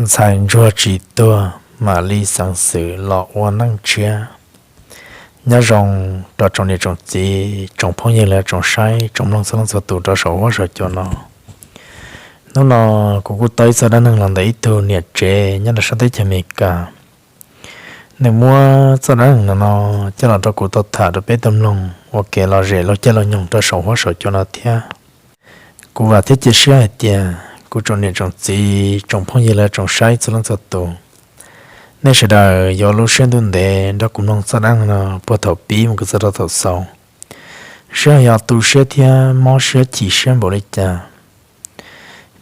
Ntxhais ntsuag tsis tuag, mam li xeev xwm los ua neej tshiab. Nyob zoo rau tsoom niam tsoom txiv, tsoom phooj ywg los tsoom saib tsoom mloog txhua leej txhua tus rau saum huab saum cua no. Hnub no kuv kuj tau ib txoj dab neeg los ntawm ib tug niam tsev nyob rau sab teb chaws Amelikas. Nws muab txoj dab neeg no no coj los rau kuv tau tham rau peb tau mloog ua kev lom zem laug caij laug nyoog rau saum huab saum cua no thiab. Kuv vam thiab cia siab hais tias kuv tsoom niam tsoom txiv, tsoom phooj ywg los tsoom saib txhua leej txhua tus, nej sawv daws yuav lub siab ntuj ntev nrog kuv mloog txoj dab neeg no puag thaum pib mus kom txog rau thaum xaus, seb ho yog tu siab thiab mob siab chim siab npaum li cas.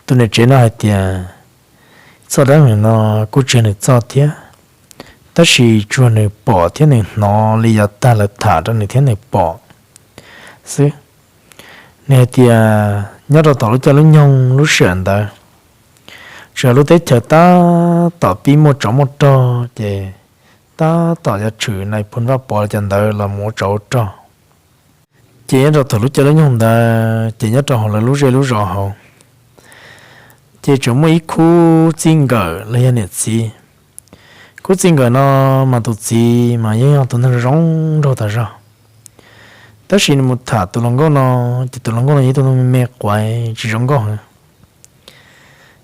Tus niam tsev no hais tias txoj dab neeg no kuj tsis yog nws txoj thiab, tab sis tsuas yog nws pom thiab nws hnov li yav tag lawv tham rau nws thiab nws pom xwb. Nws hais tias nyob rau tom lub caij lub nyoog lub sij hawm ntawd, tsuas yog lub teb chaws tab tom pib muaj tsov muaj rog ces tab tom yuav tshwm nais phoo Vaj Pov li cas ntawd los mus ua tsov ua rog. Ces nyob rau thaum lub caij lub nyoog ntawd ces nyob rau hauv lawv lub zej lub zos hauv ces tseem muaj ib khub txij nkawm los yog niam txiv. Khub txij nkawm no mas tus txiv mas yeej yog tus neeg zoo nraug tas zog, tab sis nws mus tham tus hluas nkauj no ces tus hluas nkauj no yog ib tug neeg me me quav tsis zoo nkauj heev.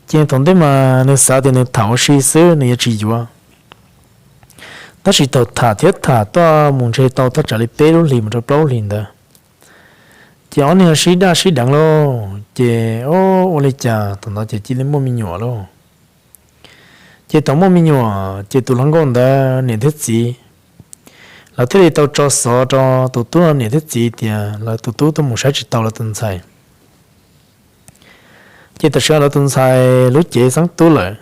Ces thaum ntej mas nws xav tias nws tham ua si xwb nws yuav tsis yuav, tab sis thaum tham thiab tham tuaj mus ntshe tau thaj tsam li peb lub hlis mus rau plaub lub hlis ntawd, ces ob niag sib daj sib deev lauj, ces ua li cas thaum ntawd ces cia li muaj me nyuam lauj. Ces thaum muaj me nyuam ces tus hluas nkauj ntawd niam thiab txiv lawv thiaj li tau tso xov rau tus tub niam thiab txiv tias lawv tus tub tuaj mus saib tsis tau lawv tus ntxhais. Ces tam sim no lawv tus ntxhais lub cev xeeb tub lawm,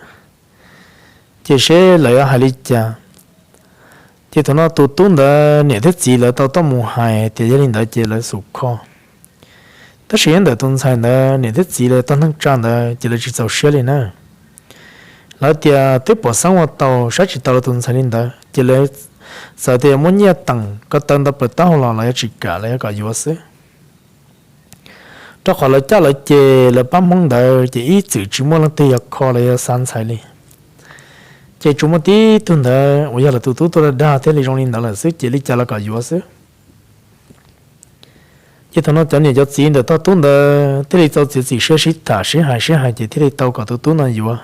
ces seb lawv yuav hais li cas. Ces thaum no tus tub ntawd niam thiab txiv lawv tau tuaj mus hais tias yog li ntawd ces lawv xum kho. Tab sis nyob ntawm tus ntxhais ntawd niam thiab txiv lawv tog neej tsa ntawd ces lawv tsis txaus siab li na. Lawv tias twb pom xeeb ua tau saib tsis tau lawv tus ntxhais li ntawd ces lawv txawm tias muab nyiaj teem ko taw ntau plaws taub hau los lawv yuav tsis kam, lawv yuav kom yuav xwb. Rau qhov lawv caj lawv ces lawv pab Hmoob ntawd ces ib txwm tsis muaj leej twg yog kho los yog xa ntxhais li. Ces tsuas muaj tib tug ntawd uas yog lawv tus tub tuaj dag dag thiaj li zoo li ntawd lawm xwb ces li cas los kom yuav xwb. Ces thaum no cov niam cov txiv ntawm tog tub ntawd thiaj li txaus txiav txim siab sib tham sib hais sib hais ces thiaj li tau kom tus tub no yuav.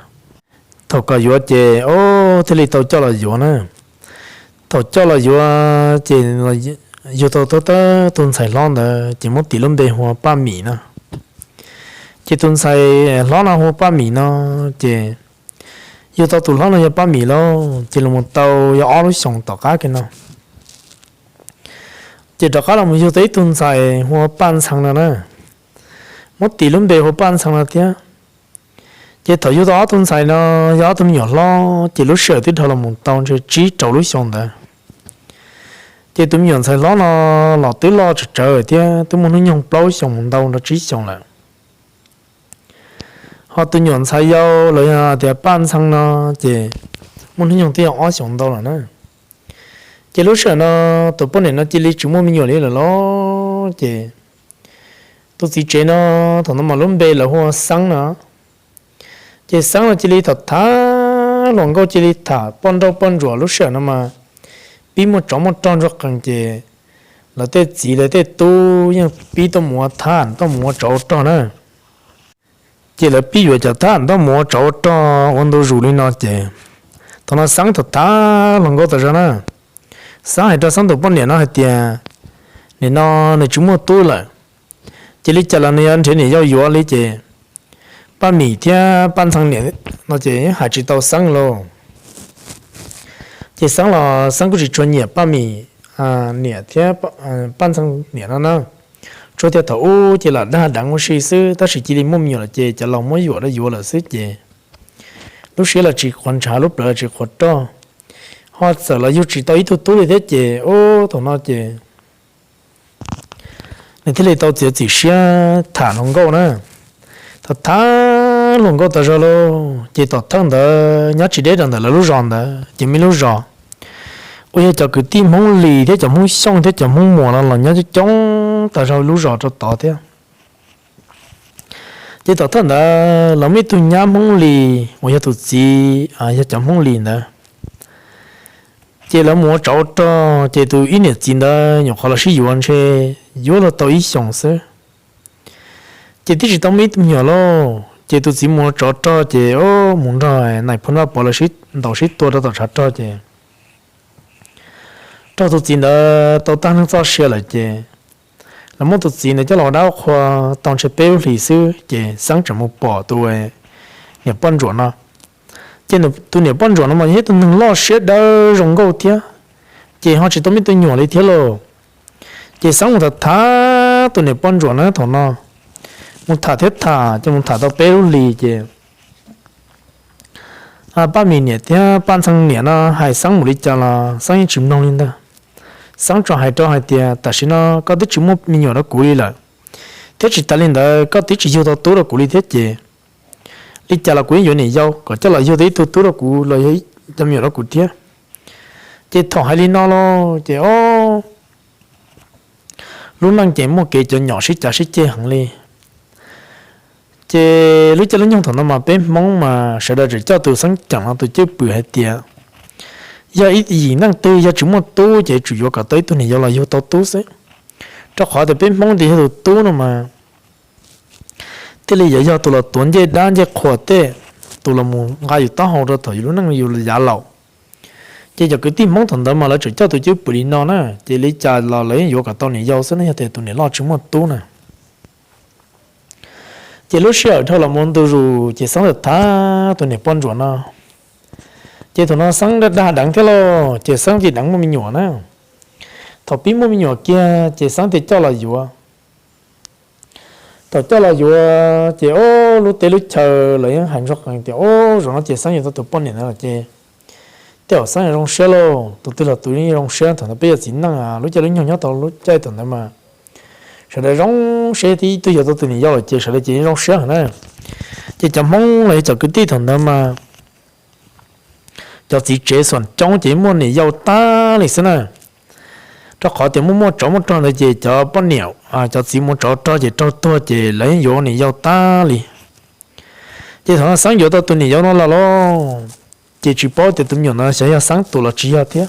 Thaum kom yuav ces o thiaj li tau coj los yuav na. Thaum coj los yuav ces yug tau tus ntxhais hlob ntawd ces muab tis lub npe hu ua Paj Mim no. Ces tus ntxhais hlob no hu ua Paj Mim no ces yug tau tus hlob no yog Paj Mim lauj ces los mus tau yog ob lub xyoos tom qab kiag no ces rov qab los mus yug tau ib tug ntxhais hu ua Paj Ntxhee no na. Muab tis lub npe hu ua Paj Ntxhee no thiab. Ces thaum yug tau ob tug ntxhais no yog ob tug me nyuam hlob ces lub sij hawm twb dhau los mus tau ntshe tsib rau lub xyoo ntawd. Ces tus me nyuam ntxhais hlob no los twb loj tsawv tsawv thiab twb muaj hnub nyoog plaub xyoos mus ntau rau tsib xyoos lawm. Ho tus nyuam ntxhais yau los yog tias Paj Ntxhee no ces muaj hnub nyoog twb yog ob xyoos ntau lawm na. Ces lub sij hawm no tus poj niam no cia li tsis muaj me nyuam li lawm los ces tus txiv tsev no thaum no mas lub npe lawv hu ua Xeeb no. Ces Xeeb no cia li tham tham hluas nkauj cia li tham poj nrauj poj ntsuam lub sij hawm no mas pib muaj tsov muaj rog ntsuag qees ces lawv tej txiv lawv tej tub yeej pib tuaj mus ua thab tuaj mus ua tsov ua rog na. Ces lawv pib yuav cov thab tuaj mus ua tsov ua rog ua ntu zus li no ces thaum no Xeeb tham tham hluas nkauj tas zog na. Xeeb hais rau Xeeb tus poj niam no hais tias nim no nws tsis muaj tub lawm, ces li cas los nws yuav nrhiav niam yau yuav li ces Paj Mim thiab Paj Ntxhee niam no ces hais tsis tau Xeeb lauj. Ces Xeeb los Xeeb kuj tsis tshua nyiam Paj Mim niam thiab Paj Ntxhee niam no na. Tsuas tias thaum ub ces lam dag deev ua si xwb tab sis cia li muaj me nyuam lawm ces cov laus muab yuam rau yuav lawm xwb ces lub siab los tsis qhuav ntshav lub plawv los tsis qhuav roj, ho txawm los yug tsis tau ib tug tub li thiab ces ub thaum no ces nws thiaj li tau txiav txim siab tham hluas nkauj na. Tham tham hluas nkauj tas zog lauj ces tom thawj ntawd nyob tsis deb rau ntawm lawv lub zos ntawd ces muaj ib lub zos uas yog cov kwv tij Hmoob Lis thiab cov Hmoob Xyooj thiab cov Hmoob Muas no los nyob coob coob tas zog lub zos rau tod thiab. Ces tom thawj ntawd los muaj ib tug nyab Hmoob Lis uas yog tus txiv yog cov Hmoob Lis ntawd. Ces lawv mus ua tsov ua rog ces tus ib niam txiv ntawd nyuam qhuav los sib yuav ntshe yuav luag tau ib xyoos xwb, ces twb tsis tau muaj ib tug me nyuam lauj. Ces tus txiv mus ua tsov rog ces mus nrog nais phoo Vaj Pov lawv sib ntaus sib tua rau tom tshav rog ces raug tus txiv ntawd tau tag neej txoj sia lawm ces lawv muab tus txiv ntawd coj los ua dab qhua tau ntshe peb lub hlis xwb ces Xeeb tseem mus pom tus niam poj ntsuam no. Ces tus niam poj ntsuam no mas yog ib tug neeg loj siab dawb zoo nkauj thiab, ces ho tsis tau muaj tus me nyuam li thiab lauj. Ces Xeeb mus tham tham tus niam poj ntsuam na thaum no, mus tham thiab tham ces mus tham tau peb lub hlis ces Paj Mim niam thiab Paj Ntxhee niam no hais Xeeb mus li cas los Xeeb yeej tsis mloog li ntag. Xeeb tsuas hais rau hais tias tam sim no koj twb tsis muaj me nyuam rau kuv li lawm, thiab tsis tas li ntawd koj twb tsis yug tau tub rau kuv li thiab ces li cas los kuv yeej yuav niam yau kom coj los yug tau ib tug tub rau kuv los yog cov me nyuam rau kuv thiab. Ces thaum hais li no los ces o lub neej ces muaj kev cov nyom sib cav sib ceg heev li. Ces lub caij lub nyoog thaum no mas peb Hmoob mas sawv daws tseem coj tus Xeeb Ceem no tus cwj pwm hais tias yog ib yim neej twg yog tsis muaj tub ces tsum yuav kom tau ib tug niam yau los yug tau tub xwb, rau qhov tias peb Hmoob tias yog tus tub no mas thiaj li yuav yog tus los tuav ncej dab ncej qhua tej, tus los mus nqa yus taub hau rau thaum yus lub neej yus yav laus. Ces cov kwv tij Hmoob thaum ntawd mas lawv tseem coj tus cwj pwm li no na, ces li cas los lawv yeej yuav kom tau niam yau xwb ne yog tias tus niam loj tsis muaj tub na. Ces lub sij hawm dhau los mus ntu zus ces Xeeb tham tham tus niam poj ntsuam no. Ces thaum no Xeeb dag deev thiab lauj, ces Xeeb thiaj deev muaj me nyuam na. Thaum pib muaj me nyuam kiag ces Xeeb thiaj coj los yuav. Thaum coj los yuav ces o lub teb lub chaw los yeej hais ntsuag qees tias o zaum no ces Xeeb yuav tau tus poj niam ntawd lawm ces tej zaum Xeeb zoo siab lauj, tus twg los tus zoo siab. Thaum ntawd peb yog txiv neej lub caij lub nyoog nyob tau lub caij thaum ntawd mas sawv daws zoo siab, ib tug yuav tau tus niam yau lawm ces sawv daws ces zoo siab heev na. Ces cov Hmoob los yog cov kwv tij thaum ntawd mas cov txiv tsev xom coob ces muaj niam yau tag li xwb na. Rau qhov tias muaj muaj tsov muaj rog ntawd ces cov poj niam, cov txiv mus tsov rog ces raug tuag ces lawv yeej yuav niam yau tag li. Ces thaum no Xeeb yuav tau tus niam yau no los lauj, ces tsis paub tias tus me nyuam no xyov yog Xeeb tus los tsis yog thiab.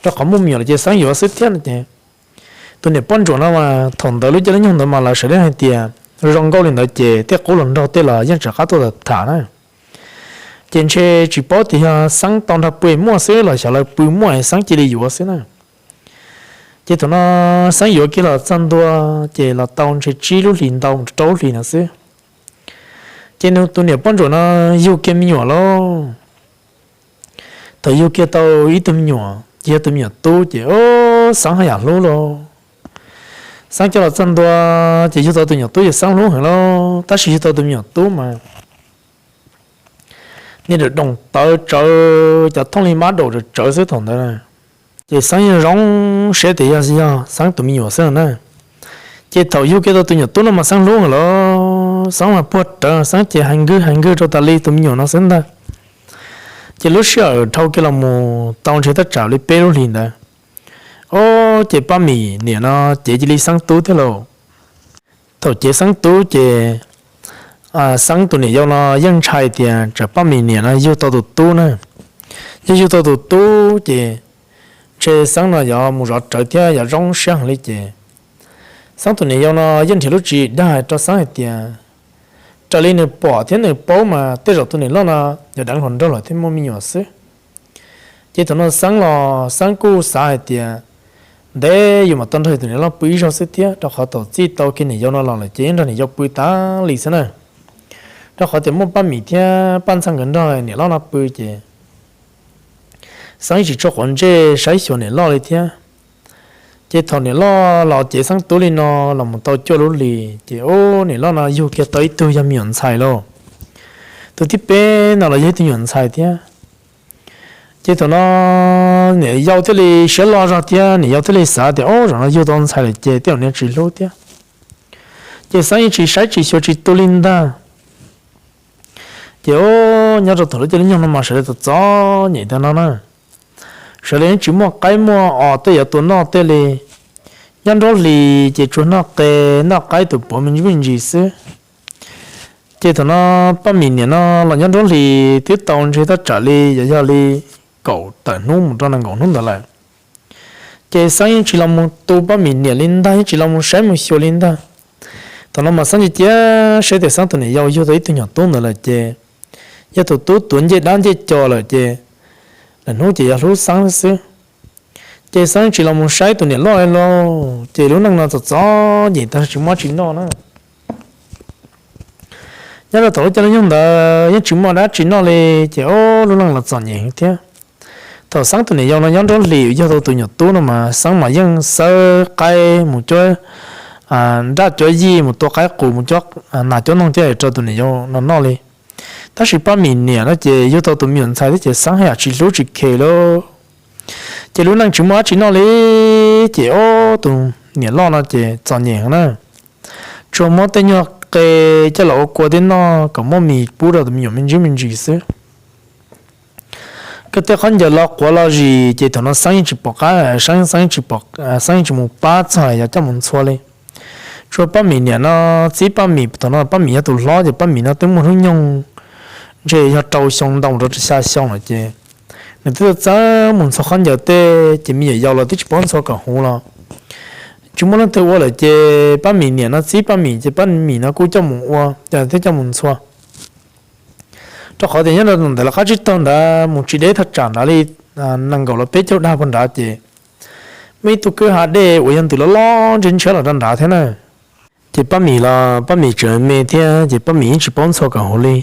Rau qhov muaj me nyuam lawm ces Xeeb yuav xwb thiab no ces tus niam poj ntsuam no mas thaum ntawd lub caij lub nyoog ntawd mas lawv sawv daws hais tias zoo nkauj li ntawd ces tej qub hluas nraug tej los yeej tseem qab tuaj tham na. Ces ntshe tsis paub tias yog Xeeb tau nrog pw muaj xwb los xyov lawv pw muaj es Xeeb cia li yuav xwb na. Ces thaum no Xeeb yuav kiag los txog ntua ces los tau ntshe tsib lub hlis ntau rau rau lub hlis no xwb, ces nws tus niam poj ntsuam no yug kiag me nyuam lauj. Thaum yug kiag tau ib tug me nyuam ces yog tus me nyuam tub ces Xeeb haj yam hlub lauj. Xeeb coj los txog ntua ces yug tau tus me nyuam tub ces Xeeb hlub heev lauj, tab sis yug tau tus me nyuam tub mas niag daum doom tawv tsawv, cov thooj li mab daum tsawv tsawv xwb thaum ntawd. Ces Xeeb yeej zoo siab tias yog, yog Xeeb tus me nyuam xwb na. Ces thaum yug kiag tau tus me nyuam tub no mas Xeeb hlub heev lauj, Xeeb mas puag rawv, Xeeb ces hais nkwg hais nkwg rau tas li tus me nyuam no xwb ntag. Ces lub sij hawm dhau kiag los mus tau ntshe tab tsam li peb lub hlis ntawd, o, ces Paj Mim niam no cev cia li Xeeb tub thiab lauj. Thaum cev Xeeb tub ces Xeeb tus niam yau no yeej ntshai tias tsam Paj Mim niam no yug tau tus tub na. Yog yug tau tus tub ces ntshe Xeeb no yuav mus zov rawv thiab yuav zoo siab heev li ces Xeeb tus niam yau no yeej nrhiav lub tswv yim dag rau Xeeb hais tias raws li nws pom thiab nws paub mas tej zaum tus niam loj no yuav deev hluas nraug lawm thiaj muaj me nyuam xwb. Ces thaum no Xeeb los Xeeb kuj xav hais tias ntev yus mam tau nrog tus niam loj pw ib zaug xwb thiab, rau qhov thaum txij tau kiag niam yau no los lawm ces yeej nrog niam yau pw tas li xwb na. Rau qhov tias muaj Paj Mim thiab Paj Ntxhee nkawd nrog niam loj no pw ces Xeeb tsis tshua quav ntsej saib xyuas niam loj li thiab. Ces thaum niam loj los cev Xeeb tub li no los mus tau cuaj lub hlis ces ub, niam loj no yug kiag tau ib tug yog me nyuam ntxhais lauj. Tus thib peb no los yog ib tug me nyuam ntxhais thiab. Ces thaum no niam yau thiaj li siab loj zog thiab niam yau thiaj li xav tias ub, zaum no yug tau ntxhais lawm ces tej zaum niam tsis hlub thiab. Ces Xeeb yeej tsis saib tsis xyuas tsis tu li ntag. Ces ub, nyob rau thaum lub caij lub nyoog no mas sawv daws txom txom nyem tag no na. Sawv daws yeej tsis muaj qaib muaj os tej yuav tua noj tej li. Nyob nruab hlis ces tsuas noj qe noj qaib tus puav me ntsis me ntsis xwb. Ces thaum no Paj Mim niam no los nyob nruab hlis twb tau ntshe thaj tsam li yog li kaum tawm hnub mus rau nees nkaum hnub ntawd lawm. Ces Xeeb yeej tsis los mus tu Paj Mim niam li ntag, yeej tsis los mus saib mus xyuas li ntag. Thaum no mas Xeeb cia cia saib tias Xeeb tus niam yau yug tau ib tug nyuam tub ntawd lawm ces yog tus tub tuav ncej dab ncej co lawm ces lawv hnub ces yog hlub Xeeb xwb. Ces Xeeb tsis los mus saib tus niam loj li lauj, ces lub neej no txom txom nyem tag tsis muaj tsis noj na. Nyob rau thaum lub caij lub nyoog ntawd yeej tsis muaj dab tsi noj li, ces o, lub neej los txom nyem heev thiab. Thaum Xeeb tus niam yau no nyob nruab hlis yug tau tus nyuam tub no mas Xeeb mas yeej xawb qaib mus cuab nraj cuab yij, mus tua qaib qus, mus cuab nas cuab noog thiab rau tus niam yau no noj li. Tab sis Paj Mim niam no ces yug tau tus me nyuam ntxhais thiab ces Xeeb haj yam tsis hlub tsis khes lauj. Ces lub neej tsis muaj dab tsi noj li, ces o, tus niam loj no ces txom nyem heev na. Tsuas muab tej nyuag qe coj los ua kua thiab noj kom muaj mis pub rau tus me nyuam me ntsis me ntsis xwb. Koj tej khaub ncaws los quav los zis ces thaum no Xeeb yeej tsis pom qab, Xeeb, Xeeb yeej tsis pom, Xeeb yeej tsis mus pab txog yog coj mus ntxhua li. Tsuas Paj Mim niam no txib Paj Mim, thaum no Paj Mim yog tus hlob ces Paj Mim no twb muaj hnub nyoog ntshe yog rau xyoo ntau rau xya xyoo lawm ces nws twb txawj mus ntxhua khaub ncaws tej, ces me nyuam yaus los twb tsis paub ntxhua kom huv los tsis muaj leej twg ua lawm ces Paj Mim niam no txib Paj Mim ces Paj Mim no kuj coj mus ua, thiab coj mus ntxhua. Rau qhov tias nyob rau ntawm lawv qab tsib taug ntawd mus tsis deb thaj tsam nrad li nees nkaum los peb caug dag puag nrad ces muaj ib tug kwj ha dej uas yog ntws loj loj ntshiab ntshiab los rau nrad thiab na. Ces Paj Mim los Paj Mim tseem me thiab ces Paj Mim yeej tsis paub ntxhua kom huv li.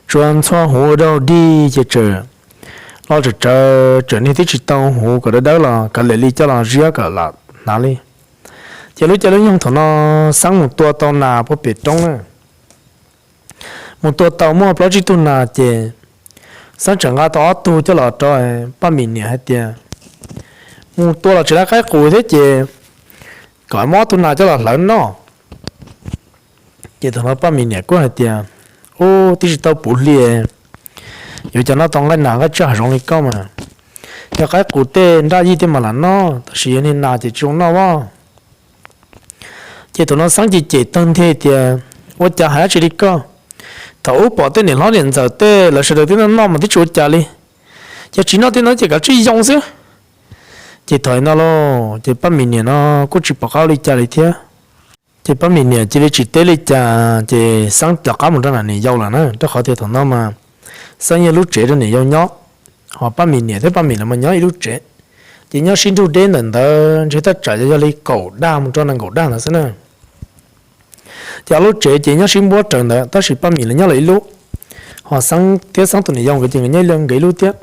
Tsuas ntxhua huv ua dog dig ces tseem los tsawm tsawv, tseem niag twb tsis tau huv kom dawb dawb los kav liam li coj los ziab kom lam hnav li. Ces lub caij lub nyoog thaum no Xeeb mus tua tau nas puag pem roob na. Mus tua tau muaj plaub tsib tug nas ces Xeeb tseem nqa tau ob tug coj los rau Paj Mim niam hais tias, mus tua los tsis laib qaib qus thiab ces kom muab ob tug nas coj los hlawv noj. Ces thaum no Paj Mim niam kuj hais tias, ub, twb tsis tau puv hli, yuav cas noj tau nqaij nas nqaij tsaj hav zoov li koj mas. Yog qaib qus tej nraj yij tej mas lam noj, tab sis yog niag nas ces tsis zoo noj as. Ces thaum no Xeeb ces cem tag nthi tias, ua cas hais dab tsi li koj? Thaum ub pom tej niam hlob niam ntxawm tej lawv sawv daws twb noj noj mas twb tsis ua cas li. Yog tsis noj tej no ces kav tsij yoo xwb. Ces thaum no los ces Paj Mim niam no kuj tsis pom qab ua li cas li thiab. Ces Paj Mim niam cia li tsis teb li cas ces Xeeb rov qab mus rau nram niam yau lawm na, rau qhov tias thaum no mas Xeeb yog lub tsev rau niam yau nyob, ho Paj Mim niam thiab Paj Mim lawv mas nyob ib lub tsev. Ces nyob sib nrug deb ntawm ntawd ntshe thaj tsam yog li kaum dag mus rau nees nkaum dag ntawd xwb na. Ces ob lub tsev ces nyob sib npuab raws ntawd tab sis Paj Mim lawv nyob lawv ib lub, ho Xeeb thiab Xeeb tus niam yau nkawd ces nkawd nyob nkawd ib lub thiab.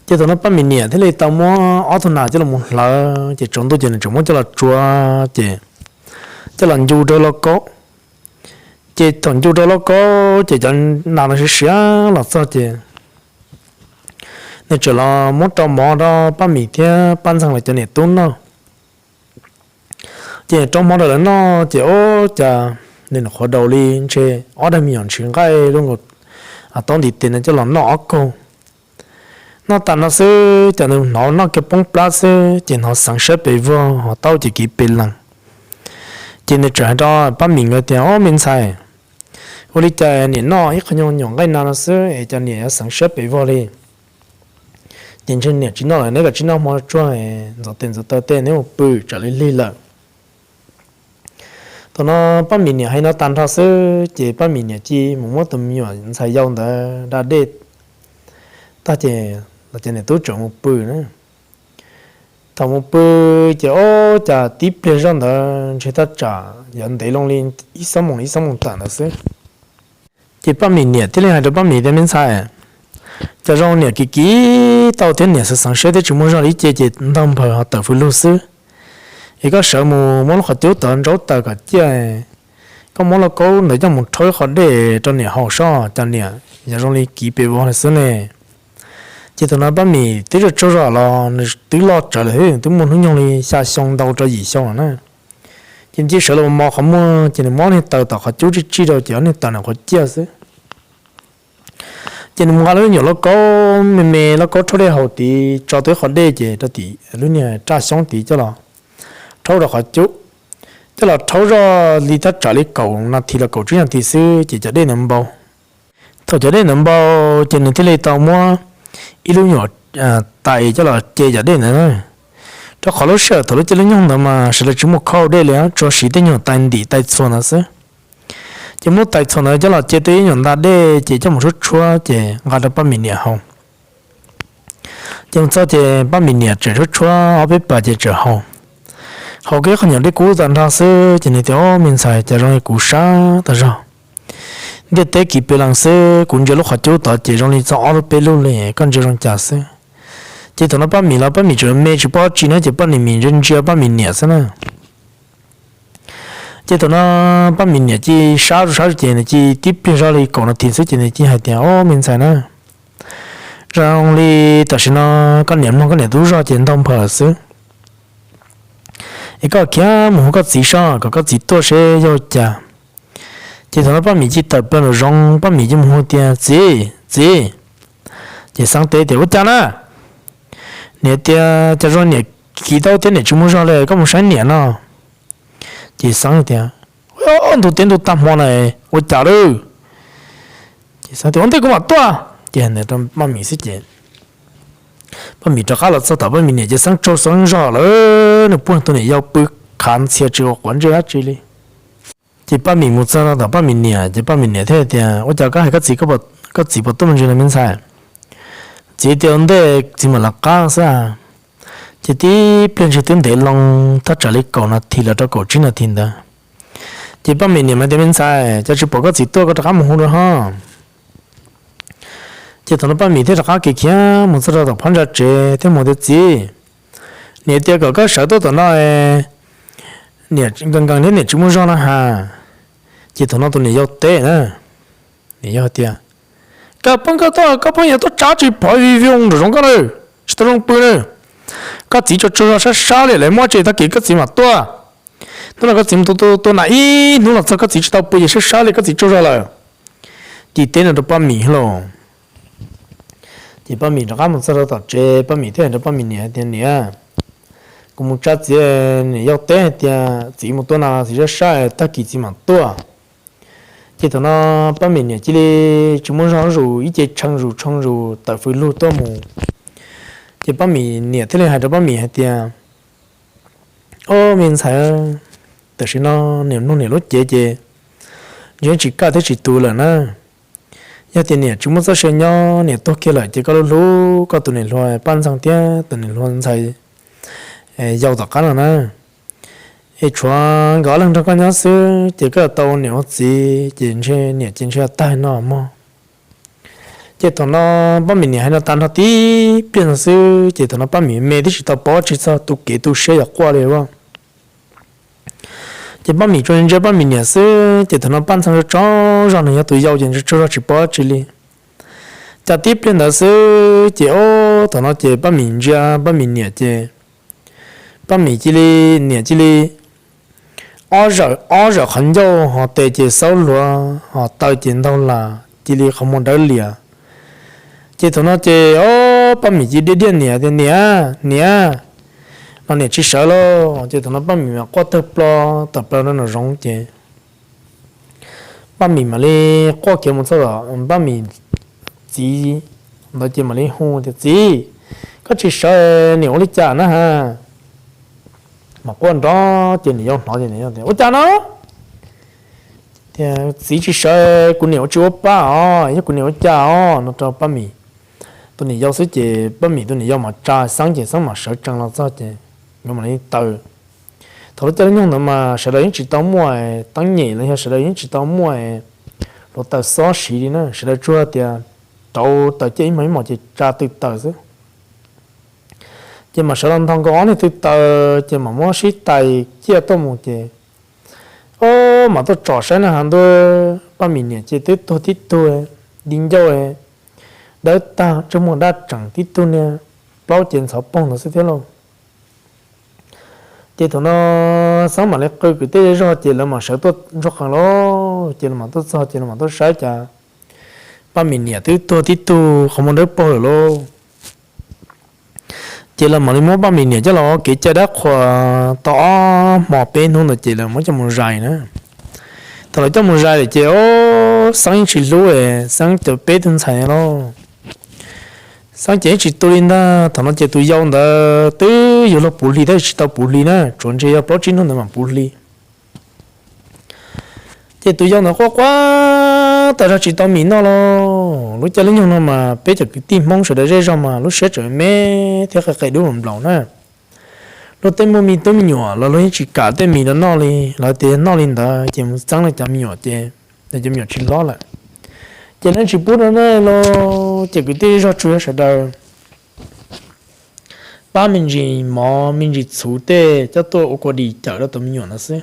Ces thaum no Paj Mim niam thiaj li tau muab ob tug nas coj los mus hlawv ces tsaus ntuj ces nws tseem muab coj los tsuav ces coj los ncu rau lauj kaub. Ces thaum ncu rau lauj kaub ces cov nas no siav siav los txog ces nws tseem los muab rau mov rau Paj Mim thiab Paj Ntxeeg lawv cov niam tub noj. Ces rau hmo rau lawv noj ces ub cas nws nyuam qhuav daus li ntshe ob daig me nyuam ntshis nqaij lub nkaus taub ntiv tes no coj los noj ob kaug. Noj tas no xwb ces nws hnov noj kiag poob plab xwb ces hnov xeev siab pes vog ho taub ces kiv pes lees. Ces nws txawm hais rau Paj Mim nkawd tias, Ob, me ntxhais, ua li cas niam noj ib qho nyuag nyuam nqaij na no xwb es cas niam yuav xeev siab pes vog li? Ces ntshe niam tsis noj lawm, neb kav tsij noj hmo tsuag, ntxuav tes ntxuav taw tej neb mus pw tsam li lig lawm. Thaum no Paj Mim niam hais no tag nrho xwb ces Paj Mim niam cia mus muab tus me nyuam ntxhais yau ntawd da dej tag ces los ces niam tub tseem mus pw na. Thaum mus pw ces ob cas tib pliag zoj ntawd ntshe thaj tsam yuav ntev loo li ib xuab moos ib xuab moos tawm ntawd xwb. Ces Paj Mim niam thiaj li hais rau Paj Mim tias, Me ntxhais, cas zoo niam kiv kiv tau thiab niam xav xeev siab thiab tsis muaj zog li ces ntog npawg ho tawm fws lug xwb. Es koj sawv mus muab lub qhov cub tod ntsaub taws kom ciaj, koj muab lauj kaub ntawd coj mus rhaub ib qho dej rau niam haus soj, cas niam yog zoo li kiv pes vog li xwb ne. Ces thaum no Paj Mim twb tsaug zog los nws twb loj tsawv lawm, twb muaj hnub nyoog li xya xyoo ntau rau yim xyoo lawm na. Ces nws cia sawv los mos qhov muag ces nws muab niag taws tom qhov cub tsij tsij rau ces ob niag taws nws qhuav ciaj xwb. Ces nws mus nqa lub nyuam lauj kaub me me, lauj kaub rhaub dej haus tid, tso tau ib qho dej ces rau tim lub niag raj xyoob tid coj los rhaub rau qhov cub, coj los rhaub zoj li thaj tsam li kaum nas this los kaum tsib nas this xwb ces cov dej ntawd npau. Thaum cov dej ntawd npau, ces nws thiaj li tau muab ib lub nyuam tais coj los ce cov dej ntawd. Rau qhov lub sij hawm thaum lub caij lub nyoog ntawd mas sawv daws tsis muaj khau dej li, tsuas siv tej nyuag tais ntim tais txhuas ntawd xwb. Ces muab tais txhuas ntawd coj los ce tau ib nyuam nta dej ces coj mus tshuab tshuab ces nqa rau Paj Mim niam haus. Ces mus txog ces Paj Mim niam tseem tshuab tshuab ob peb pas ces tseem haus. Haus kiag qhov nyuam dej kub tag nrho xwb ces nws tias, Ob, me ntxhais, cas zoo li kuv sab tag zog. Ntiaj teb kiv pes lees xwb, kuv ntsia lub qhov cub tod ces zoo li txog ob lub peb lub li, koj ntsia zoo cas xwb. Ces thaum no Paj Mim los Paj Mim tseem me tsis paub tsi na, ces Paj Mim ntsia ntsia Paj Mim niam xwb na. Ces thaum no Paj Mim niam cia sab rau sab ces nws cia tib pliag zoj li kaum nas this xwb ces nws cia hais tias, Ob, me ntxhais na, zoo li tam sim no koj niam mloog koj niam tub zog ces ntaug nphaws xwb. Es koj khiav mus hu koj txiv soj kom koj txiv tuaj seb yog cas. Ces thaum no Paj Mim cia tawm plaws nraum zoov, Paj Mim cia mus hu tias, Txiv, txiv. Ces Xeeb teb tias, Ua cas na? Niam tias, Cas zoo niam kiv tau thiab niam tsis muaj zog li, koj mus saib niam no. Ces Xeeb tias, Ntug teb ntug tag hmo na, ua cas lawm? Ces Xeeb tias, Ua ntej kuv mam tuaj. Ces hais ntawd rau Paj Mim xwb ces Paj Mim rov qab los txog tom Paj Mim niam ces Xeeb tsaug Xeeb zog lawm, nws puag tus niam yau pw qhav ntxhias tsis ua quav ntsej dab tsi li. Ces Paj Mim mus txog rau tom Paj Mim niam ces Paj Mim niam thiaj tias, Ua cas koj hais koj txiv, koj txiv puas tuaj me ntsis no me ntxhais? Txiv tias, Ua ntej txiv mam lawv qab xwb. Ces tib pliag ntsis twb ntev loo thaj tsam li kaum nas this los rau kaum tsib nas this ntawd. Ces Paj Mim niam mas tias, Me ntxhais, cas tsis pom koj txiv tuaj, koj rov qab mus hu dua ho. Ces thaum no Paj Mim thiaj rov qab kev khiav mus txog rau tom phab ntsa tsev thiab mus tias, Txiv, niam tias kom koj sawv tuaj tom no, niam nkees nkees thiab niam tsis muaj zog no ha. Ces thaum no tus niam yau teb na, niam yau tias, Koj pheej koj tuaj, koj pheej yuav tuaj tsa tsis pov vi vi nraum zoov koj na, tsis tau zoo pw na. Koj txiv tsaug tsaug zog sab sab li lawm, muab tsev tag kis koj txiv mam tuaj. Hnub no koj txiv mus tua nas ib hnub los txog koj txiv tsis tau pw ces sab sab li koj txiv tsaug zog lawm. Ces teb no rau Paj Mim lauj. Ces Paj Mim rov qab mus txog rau tom tsev, Paj Mim thiaj hais rau Paj Mim niam hais tias, Niam, kuv mus tsa txiv, niam yau teb hais tias txiv mus tua nas txiv sab sab tag kis txiv mam tuaj. Ces thaum no Paj Mim niam cia li tsis muaj zog zuj zus, ib ce tshee zus tshee zus tawm fws lug tuaj mus. Ces Paj Mim niam thiaj li hais rau Paj Mim hais tias, Ob, me ntxhais, tam sim no niam mloog niam lub cev ces ntshe tsis kaj thiab tsis tu lawm na. Yog tias niam tsis muaj txoj sia nyob, niam tuag kiag lawm ces koj lub hlub koj tus niam hluas Paj Ntxoog thiab tus niam hluas ntxhais yau tom qab no na, es tshuav nkawd ob leeg nrog koj nyob xwb ces koj yuav tau ua niam ua txiv ces ntshe niam ces ntshe yuav tag no mog. Ces thaum no Paj Mim niam hais no tas nrho tib pliag no xwb ces thaum no Paj Mim me twb tsis tau paub tsis txog tu kev tu siab yuav quaj li as. Ces Paj Mim tsuas ntsia Paj Mim niam xwb ces thaum no Paj Ntxoog tsaug zog, nws yog tus yau ces tsaug zog tsis paub tsi li. Cas tib pliag ntawd xwb ces ob thaum no ces Paj Mim ntsia Paj Mim niam ces Paj Mim cia li, niam cia li ob zawm ob zawm qhov ncauj, ho tes ces xaub hluav, ho taw ces ntaug las, cia li qhov muag dawb lias. Ces thaum no ces ob Paj Mim cia li diaj diaj niam tias, Niam, niam, no niam tsis sawv lauj. Ces thaum no Paj Mim mam quaj tawg plo tawm plaws rau nraum zoov ces Paj Mim mam li quaj khiav mus txog tom Paj Mim txiv ntawd ces mam li hu tias, Txiv, koj tsis sawv niam ua li cas na ha? Mas quaj nrov ces niam yau hnov ces niam yau tias, Ua cas no? Tias, Txiv tsis sawv kuv niam ua tsis ua pa os, yog kuv niam ua cas os, no rau Paj Mim tus niam yau xwb ces Paj Mim tus niam yau mam tsa Xeeb ces Xeeb mam sawv tsees los txog ces nkawd mam li taws. Thaum lub caij lub nyoog ntawd mas sawv daws yeej tsis tau muaj teeb nyem los yog sawv daws yeej tsis tau muaj hluav taws xob siv li na, sawv daws tsuas tias rauv taws ciaj ib hmos ib hmos ces tsa tw taws xwb. Ces mam sawv los nthos nkaus ob niag tw taws ces mam muab sib tais ciaj tuaj mus ces, o, mam tuaj tsom saib na has ntua, Paj Mim niam ces twb tuag tib tug, di ncauj dawb tag, ntsej muag daj tseem, tib tug niag plaub cev ntxhov poog ntawd xwb thiab lauj. Ces thaum no Xeeb mam li qw kwv tij zej zog ces lawv mam sawv tuaj ntsuag qees lauj. Ces lawv mam tuaj txog ces lawv mam tuaj saib cas Paj Mim niam twb tuag tib tug qhov muag dawb paug lawm lauj. Ces lawv mam li muab Paj Mim niam coj los ua kev cai dab qhuas tau ob hmo peb hnub ntawd ces lawv muab coj mus zais na. Thaum lawv coj mus zais lawm ces o, Xeeb yeej tsis hlub Xeeb cov peb tug ntxhais lauj. Xeeb ces yeej tsis tu li ntag. Thaum no ces tus yau ntawd twb yuav luag puv hli tab sis tsis tau puv hli na, tsuas ntshe yog plaub tsib hnub ntawd mam puv hli. Ces tus yau ntawd quaj quaj tas zog tsis tau mis noj los. Lub caij lub nyoog no mas peb cov kwv tij Hmoob sawv daws zej zog mas lub siab tseem me thiab qe qe dub nplaum na. Luag tej muaj me tub me nyuam los luag yeej tsis kam tej mis rau noj li, lawv tias yog noj li ntawd ces mus txeeb lawv cov me nyuam ces lawv cov me nyuam tsis hlob lawm. Ces lawv tsis pub rau noj los ces kwv tij zej zog tsuas yog sawv daws pab me ntsis mov me ntsis txhuv tej coj tuaj ua kua dis cawm rau tus me nyuam ntawd xwb.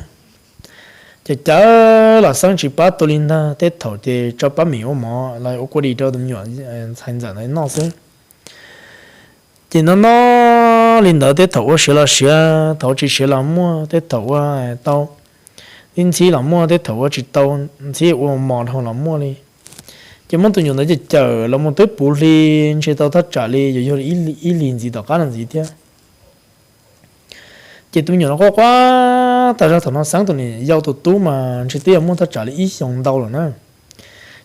Ces cawm los Xeeb tsis pab tu li ntag, tej thaum ces tso Paj Mim ua mov los ua kua dis rau tus me nyuam ntxhais ntxawm ntawd noj xwb. Ces no no li ntawd tej thaum ua siav los siav, thaum ua tsis siav los muaj, tej thaum ua tau ib ntxhib los muaj, tej thaum ua tsis tau ntxhib ua mos dhau los muaj li. Ces muab tus me nyuam ntawd cawm cawm los mus twb puv hli, ntshe tau thaj tsam li yuav yog ib hlis ntxiv tom qab no ntxiv thiab. Ces tus me nyuam no quaj quaj tas zog, thaum no Xeeb tus niam yau tus tub mas ntshe twb yuav muaj thaj tsam li ib xyoos ntau lawm na.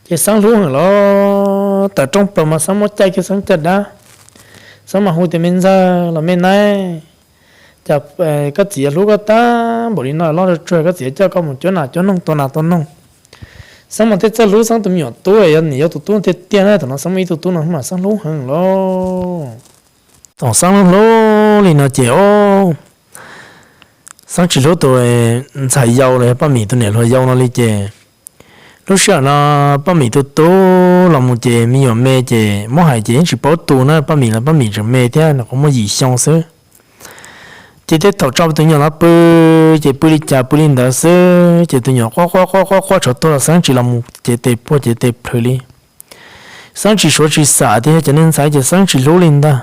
Ces Xeeb hlub heev los tawm rooj plaws mas Xeeb muab caij kiag Xeeb caj dab. Xeeb mas hu tias me ntxawg los me naib, cas koj txiv yuav hlub koj tag npaum li no, loj tsuag tsuag koj txiv yuav coj koj mus cuab nas cuab noog tua nas tua noog. Xeeb mas thiaj txawj hlub Xeeb tus me nyuam tub, yog niam yau tus tub tiag tiag na, thaum no Xeeb muaj ib tug tub no mas Xeeb hlub heev lauj. Thaum Xeeb hlub hlub li no ces o, Xeeb tsis hlub tus ntxhais yau los yog Paj Mim tus niam hluas yau no li ces lub sij hawm no Paj Mim tus tub los mus ces me nyuam me ces muab hais ces yeej tsis paub tu na, Paj Mim los Paj Mim tseem me thiab, nws qhuv muaj yim xyoo xwb. Ces tej thaum tso tus me nyuam no pw ces pw li cas pw li ntawd xwb, ces tus me nyuam quaj quaj quaj quaj quaj tshav tuag los Xeeb tsis los mus cev tes puag cev tes plhws li. Xeeb tsis suav tsis xam tias yog cov neeg ntxhais ces Xeeb tsis hlub li ntag.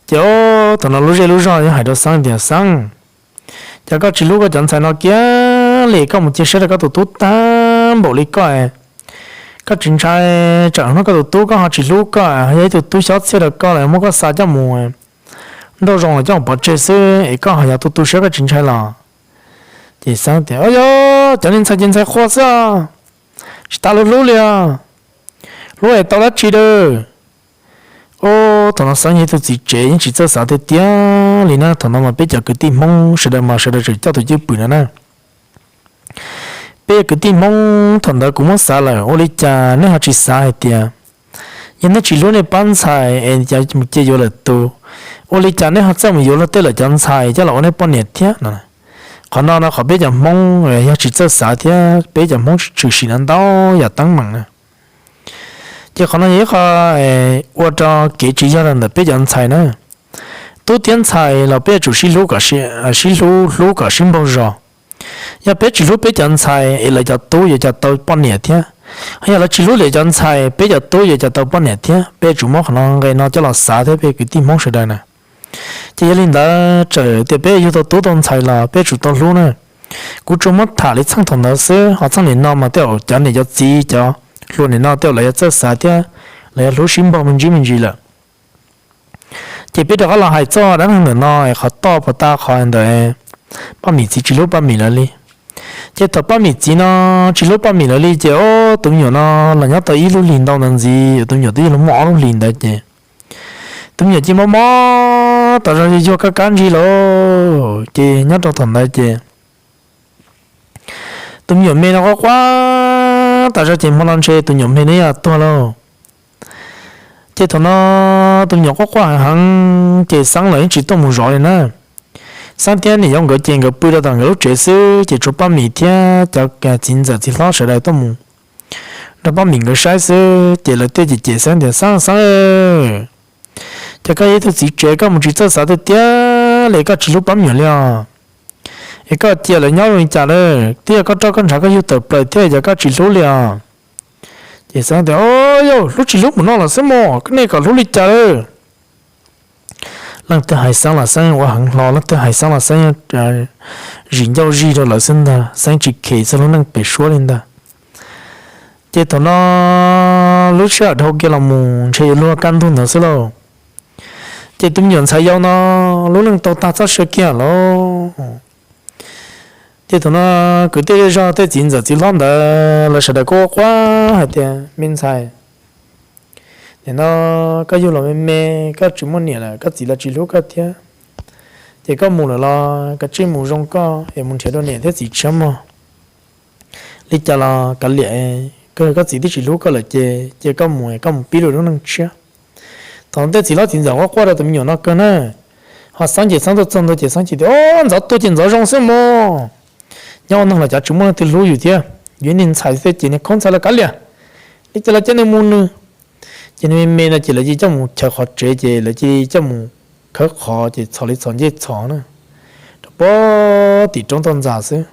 Ces o, thaum no lub zej lub zog yeej hais rau Xeeb tias Xeeb, cas koj tsis hlub koj cov ntxhais no kiag li, koj mus cia siab rau koj tus tub tag npaum li koj, koj tsis ntshai tsam hnub koj tus tub koj ho tsis hlub koj, ho yog ib tug tub xyob txhiaj rau koj los muab koj xa coj mus nrauj zoo los coj mus pov tseg xwb es koj ho yog tu tu siab koj tsis ntshai los? Ces Xeeb tias o, yog cov neeg ntxhais ces ntxhais qhua xwb, tsis tas hlub hlub li os, hlub es tau dab tsi lawm. O, thaum no Xeeb yog ib tug txiv tsev yeej tsis txawj xav tiag tiag li na, thaum no mas peb cov kwv tij Hmoob sawv daws mas sawv daws tseem coj tus cwj pwm no na. Peb cov kwv tij Hmoob thaum ntawd kuv muab xav lawm, ua li cas nej ho tsis xav hais tias yog nej tsis hlub nej pab ntxhais es mus cia yuav lawm tus, ua li cas nej ho txawj mus yuav luag tej lawm cov ntxhais coj los ua nej poj niam thiab no? Qhov no no qhov peb cov Hmoob yog tsis txawj xav thiab peb cov Hmoob tshwm sim no ntau yam teeb meem na. Ces qhov no yog ib qho ua rau kev tsis yog ntawm peb cov ntxhais na. Tub thiab ntxhais los peb yuav tsum sib hlub kom sib hlub, hlub kom sib npaug zos. Yog peb tsis hlub peb cov ntxhais es lawv cov tub yuav cas tau poj niam thiab? Yog lawv tsis hlub lawv cov ntxhais, peb cov tub yuav cas tau poj niam thiab? Peb yuav tsum muab qhov no nqe no coj los xav thiab peb kwv tij Hmoob sawv daws na. Ces yog li ntawd txawm tias peb yug tau tub tau ntxhais los peb yuav tsum tau hlub na. Kuv tsuas muab tham li txheej thaum ntawd xwb, ho txheej nim no mas tej zaum cov niam cov txiv cov hluas nim no tej zaum lawv yuav txawj xav thiab lawv yuav hlub sib npaug me ntsis me ntsis lawm. Ces peb rov qab los hais txog dab neeg ntawm no es qhov toj puas tau qhov ntawm Paj Mim txiv tsis hlub Paj Mim lawv li. Ces thaum Paj Mim txiv no tsis hlub Paj Mim lawv li ces o, tus me nyuam no los nyob tau ib lub hlis ntau ntawd ntxiv, tus me nyuam twb yog muaj ob lub hlis ntawd ces tus me nyuam cia li mob mob tas zog yuag yuag kab kab ntsig lawm. Ces nyob rau thaum ntawd ces tus me nyuam me no quaj quaj tas zog ces hmo no ntshe tus me nyuam me no yog tuag lauj. Ces thaum no tus me nyuam quaj quaj heev heev ces Xeeb los yeej tsis tuaj mus zov li na. Xeeb thiab niam yau nkawd ces nkawd pw rau tom nkawd lub tsev xwb ces tshuav Paj Mim thiab cov txiv ntxawm txiv hlob sawv daws tuaj mus nrog Paj Mim nkawd saib xwb ces lawv thiaj cem cem Xeeb tias Xeeb, Xeeb, ces koj yog ib tug txiv tsev koj mus tsis txawj xav tiag tiag li, koj tsis hlub Paj Mim li os. Es koj cia lawv nyob zoo li cas lawm, twb yog koj roj koj ntshav koj yug tawm plaws thiab, cas koj tsis hlub li os? Ces Xeeb tias o, yog hlub tsis hlub mus no los xwb mas, nej kom hlub li cas lawm? Leej twg hais Xeeb los Xeeb ua heev hlo, leej twg hais Xeeb los Xeeb zim ncauj zig rau lawv xwb ntag, Xeeb tsis khem txog lub neej pem suab li ntag. Ces thaum no lub sij hawm dhau kiag los mus ntshe yuav luag kaj ntug ntawd xwb lauj. Ces tus me nyuam ntxhais yau no lub neej tau tag txoj sia kiag lauj. Ces thaum no kwv tij zej zog tej txiv ntxawm txiv hlob ntawd lawv sawv daws kuj quaj quaj hais tias, me ntxhais, nim no koj yug los me me, koj tsis muaj niam lawm, koj txiv los tsis hlub koj thiab. Ces koj mus lawm los kav tsij mus zoo koj es mus nrhiav dua niam thiab txiv tshiab mog. Li cas los kav liam, koj txiv twb tsis hlub koj lawm ces cia koj mus, koj mus pib dua lub neej tshiab. Thaum tej txiv hlob txiv ntxawm quaj quaj rau tus me nyuam no kawg na. Ho Xeeb ces Xeeb tuaj txog ntua ces Xeeb ces tias, o, Ntxov tuag ces Ntxov zoo xwb mog. Nyob ua neeg los cov tsis muaj leej twg hlub yus thiab, yus niag ntxhais xwb ces niag khaub ntxhais los kav liam, li cas los coj nws mus nws. Ces nws me me no ces lawv cia li coj mus chaws qhov tsev ces lawv cia li coj mus khawb qhov ces txhos li txhos ncej txhos na, rau pem tim roob toj ntxas xwb.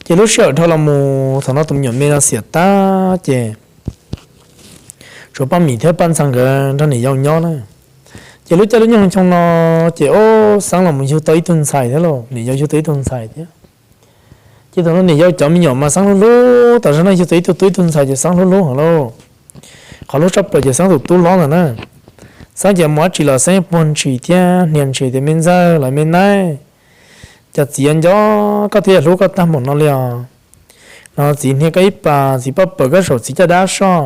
Ces lub sij hawm dhau los mus thaum no tus me nyuam me no xiam tag ces tshuav Paj Mim thiab Paj Ntxhee nkawd nrog niam yau nyob na. Ces lub caij lub nyoog xyoo no ces ub Xeeb los mus yug tau ib tug ntxhais thiab lauj, niam yau yug tau ib tug ntxhais thiab. Ces thaum no niam yau cov me nyuam mas Xeeb hlub hlub, tam sim no yug tau ib tug tub ib tug ntxhais ces Xeeb hlub hlub heev lauj. Qhov hlub tshaj plaws ces Xeeb tus tub hlob ntawd na, Xeeb ces mus dab tsi los Xeeb puag ntshis thiab hnia ntshis tias, me ntxawg los me naib, cas txiv yuav nco koj thiab yuav hlub koj tag npaum no li os. No txiv hnia koj ib pas, txiv paj paws koj saum txiv caj dab soj.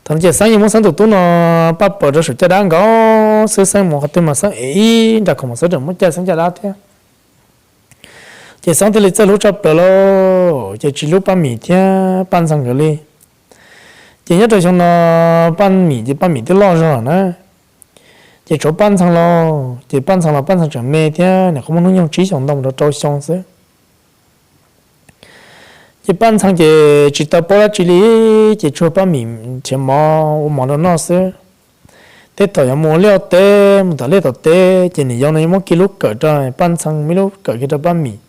Thaum no ces Xeeb yeej muab Xeeb tus tub no paj paws rau saum caj dab nkaus xwb, Xeeb mus qhov twg mas Xeeb ev ib nra khoom mas Xeeb tseem muab caij Xeeb caj dab thiab. Ces Xeeb thiaj li txawj hlub tshaj plaws lauj, ces tsis hlub Paj Mim thiab Paj Ntxhee nkawd li. Ces nyob rau xyoo no Paj Mim ces Paj Mim twb loj zog na, ces tshuav Paj Ntxhee lauj, ces Paj Ntxhee los Paj Ntxhee tseem me thiab, nws qhov muaj hnub nyoog tsib xyoos ntau mus rau rau xyoo xwb. Ces Paj Ntxhee ces tsis tau paub dab tsi li, ces tsuas Paj Mim nrhiav mov ua mov rau noj xwb. Tej thaum yuav mus ua liaj ua teb, mus tom liaj tom teb ces niam yau no yeej muab kiag lub kawm rau Paj Ntxhee, muab ib lub kawm kiag rau Paj Mim,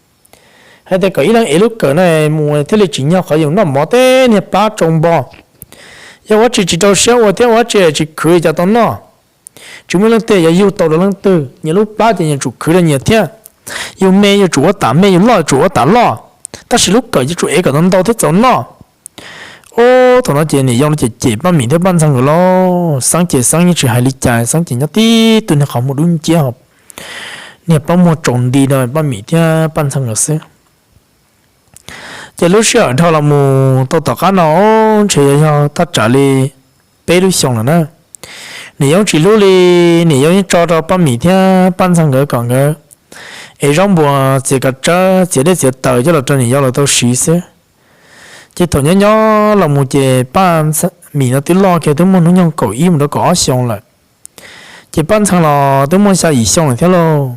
hais tias kom ib leeg ev lub kawm no mus thiaj li tsim nyog qhov yus noj mov tej niag plab tsau npo. Yog ua dab tsi tsis rau siab ua thiab ua dab tsi tsis khwv cas tau noj. Tsis muaj leej twg yuav yug tau rau leej twg, nyias lub plab ces nyias tsum khwv rau nyias thiab. Yus me yuav tsum ua tas me, yus loj yuav tsum ua tas loj, tab sis lub kawm yuav tsum ev kom tau ntau thiab txaus noj. Ub, thaum no ces niam yau no ces cem Paj Mim thiab Paj Ntxhee nkawd lauj. Xeeb ces Xeeb yeej tsis hais li cas, Xeeb ces nyob tib tug niag qhov muag dub nciab, niag plaub muag tsaus nti rau Paj Mim thiab Paj Ntxhee nkawd xwb. Ces lub sij hawm dhau los mus tau tom qab no, ntshe yuav yog thaj tsam li peb lub xyoos lawm na. Niam yau tsis hlub li, niam yau yeej tso rau Paj Mim thiab Paj Ntxhee nkawd kom nkawd ev zaub npua, txiav kav tsawb, txiav dej txiav taws coj los rau niam yau lawv tau siv xwb. Ces thaum nyob nyob los mus ces Paj Mim no twb loj kiag, twb muaj hnub nyoog kaum ib mus rau kaum ob xyoos lawm. Ces Paj Ntxhee los twb muaj xya yim xyoo lawm thiab lauj.